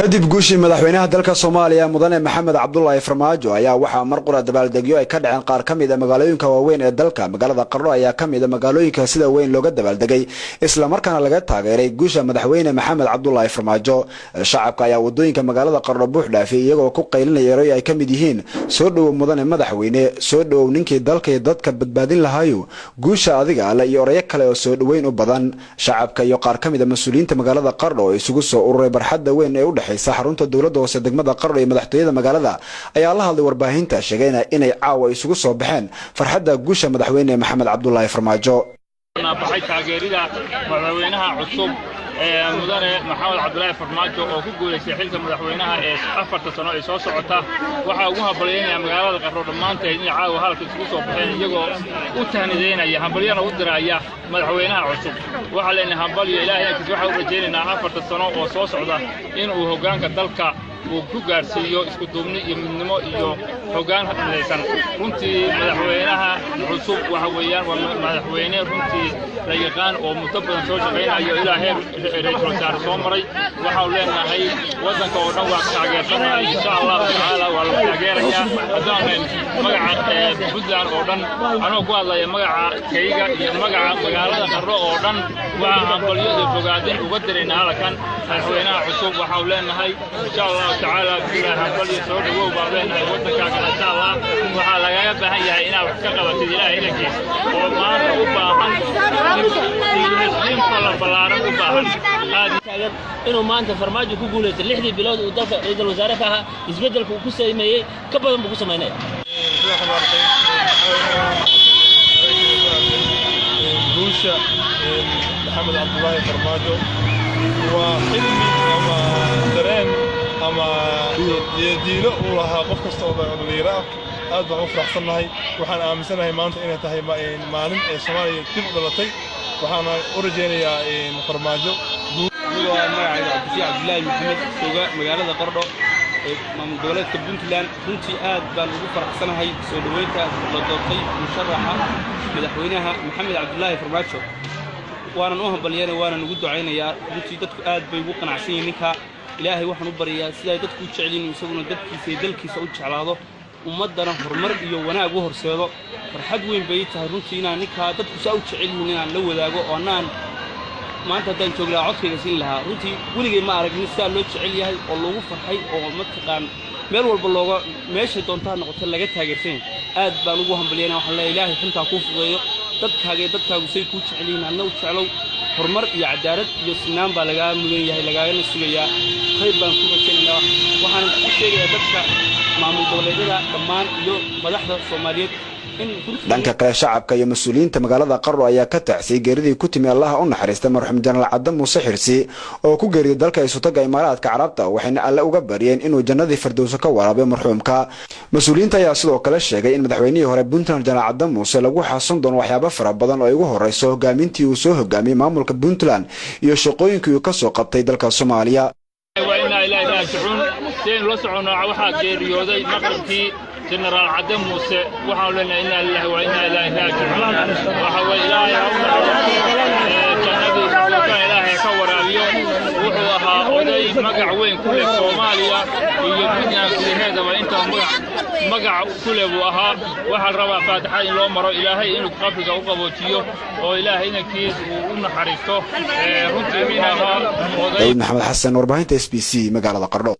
Kadib guushii madaxweynaha dalka Soomaaliya, Mudane Maxamed Cabdulaahi Farmaajo, ayaa waxaa mar qura dabaaldegyo ay ka dhaceen qaar ka mid a magaalooyinka waaweyn ee dalka. Magaalada Qardho ayaa ka mid a magaalooyinka sida weyn looga dabaaldegay, islamarkaana laga taageeray guusha madaxweyne Maxamed Cabdulaahi Farmaajo. Shacabka ayaa wadooyinka magaalada Qardho buux dhaafiyay, iyagoo ku qaylinaya eroy ay ka mid yihiin "Soo dhowow, mudane madaxweyne, soo dhowow ninkii dalka iyo dadka badbaadin lahaayo, guusha adiga alle" iyo orayo kale oo soo dhoweyn u badan. Shacabka iyo qaar ka mid a mas-uuliyiinta magaalada Qardho oo isugu soo ururay barxadda weyn ee u dhexaysa xarunta dowladda hoose degmada Qardho iyo madaxtooyada magaalada ayaa la hadlay warbaahinta, sheegayna inay caawa isugu soo baxeen farxadda guusha madaxweyne Maxamed Cabdulaahi Farmaajo. Baxay taageerida madaxweynaha cusub ee Mudane Maxamed Cabdulaahi Farmaajo oo ku guulaystay xilka madaxweynaha ee 4-ta sano ee soo socota. Waxaa ugu hambalyaynayaa magaalada Qardho dhammaanteed inay caawa halka isugu soo baxeen, iyagoo u tahnidaynaya, hambalyana u diraya madaxweynaha cusub. Waxaa leenahay hambalyo. Ilaahay agtiis waxaa u rajaynaynaa 4-ta sano oo soo socda inuu hoggaanka dalka uu ku gaadhsiiyo isku duubni iyo midnimo iyo hoggaan midaysan. Runtii madaxweynaha cusub waxa weeyaan waa madaxweyne runtii la yaqaan oo muddo badan soo shaqaynayo, ilaa heer ra'iisul wasaare soo maray. Waxaanu leenahay waddanka oo dhan waa taageersanahay. Insha Allahu tacaala waa lagu taageerayaa. Haddaan magaca Puntland oo dhan anoo ku hadlaya, magaca kayga iyo magaca magaalada Qardho oo dhan, waxaa hambalyo iyo bogaadin uga diraynaa halkan madaxweynaha cusub. Waxaanu leenahay insha Allahu tacaala bismillahi, hambalyo, soo dhowow baan leenahay. Waddankaagana insha Allah waxaa lagaga baahan yahay inaad wax ka qabatid, Ilaahay idankiis, oo maanta u baahan dib ballaaran u baahan. Taagan inuu maanta Farmaajo ku guulaystay 6dii bilood uu dalka ra'iisul wasaare ka ahaa, isbeddelka uu ku sameeyey ka badan buu ku samaynaya. Guusha Maxamed Cabdulaahi Farmaajo waa xilmi ama dareen ama diilo uu lahaa qof kasta oo dhalinyaro ah. Aad baan u faraxsannahay. Waxaan aaminsanahay maanta inay tahay maalin ee Soomaaliya dib u dhalatay. Waxaana u rajaynayaa Farmaajo. Anigoo ah magacayga Cabdisii Cabdulaahi Maxamed, jooga magaalada Qardho ee maamul goboleedka Puntland, runtii aad baan ugu faraxsanahay soo dhoweynta la doortay musharaxa madaxweynaha Maxamed Cabdulaahi Farmaajo. Waanan u hambalyeynaya, waanan ugu ducaynayaa. Runtii dadku aad bay ugu qanacsan yihiin ninkaa. Ilaahay waxaan u baryayaa siday dadku u jecel yihiin isaguna dadkiisa iyo dalkiisa u jeclaado, ummaddana horumar iyo wanaag u horseedo. Farxad weyn bay ii tahay runtii inaan ninkaa dadku saa u jecel yihiin inaan la wadaago, oo annaan maanta haddaan joogi lahaa codkayga siin lahaa. Runtii weligay ma arag nin sidaa loo jecel yahay oo loogu farxay oo mataqaan meel walba looga meeshay doontaa noqoto laga taageersan yahay. Aad baan ugu hambalyeynaya. Waxaan leeyahay Ilaahay xilkaa kuu fudeeyo. Dadkaaga iyo dadkaagu say kuu jecel yihiin adna u jeclow. Horumar iyo cadaalad iyo sinaan baa lagaa mudan yahay, lagaagana sugayaa. Khayr baan ku rajaynaynaa. Waxaan u sheegayaa dadka maamul goboleedyada dhammaan iyo madaxda Soomaaliyeed. Dhanka kale, shacabka iyo mas-uuliyiinta magaalada Qardho ayaa ka tacsiyay geeridii ku timi Allaha u naxariista marxuum Jenaraal Cadde Muuse Xirsi oo ku geeriyay dalka Isutaga Imaaraadka Carabta, waxayna Alle uga baryeen inuu jannadii Fardowso ka waraabiyo marxuumka. Mas-uuliyiinta ayaa sidoo kale sheegay in madaxweynihii hore Puntland, Jenaraal Cadde Muuse, lagu xasuusan doono waxyaabo fara badan oo ay ugu horeyso hogaamintii uu soo hogaamiyey maamulka Puntland iyo shaqooyinkii uu kasoo qabtay dalka Soomaaliya. Sidaynu la soconno, waxaa geeriyooday maqribkii Jenaraal Cadde Muuse. Waxaanu leenahay inaa lillahi wa inaa ilaahi raajicuun. Waxa weye Ilaahay ha u naxariisto, jannadii Firdowsana Ilaahay ka waraabiyo. Wuxuu ahaa oday magac weyn ku leh Soomaaliya iyo Puntland gudaheedaba, intaa magac ku leh buu ahaa. Waxaa la rabaa faatixada in loo maro, Ilaahay inuu qabriga u qaboojiyo oo Ilaahay inankiis uu u naxariisto. Runtii wuxuu ahaa oday. Daawud Maxamed Xasan, warbaahinta SBC, magaalada Qardho.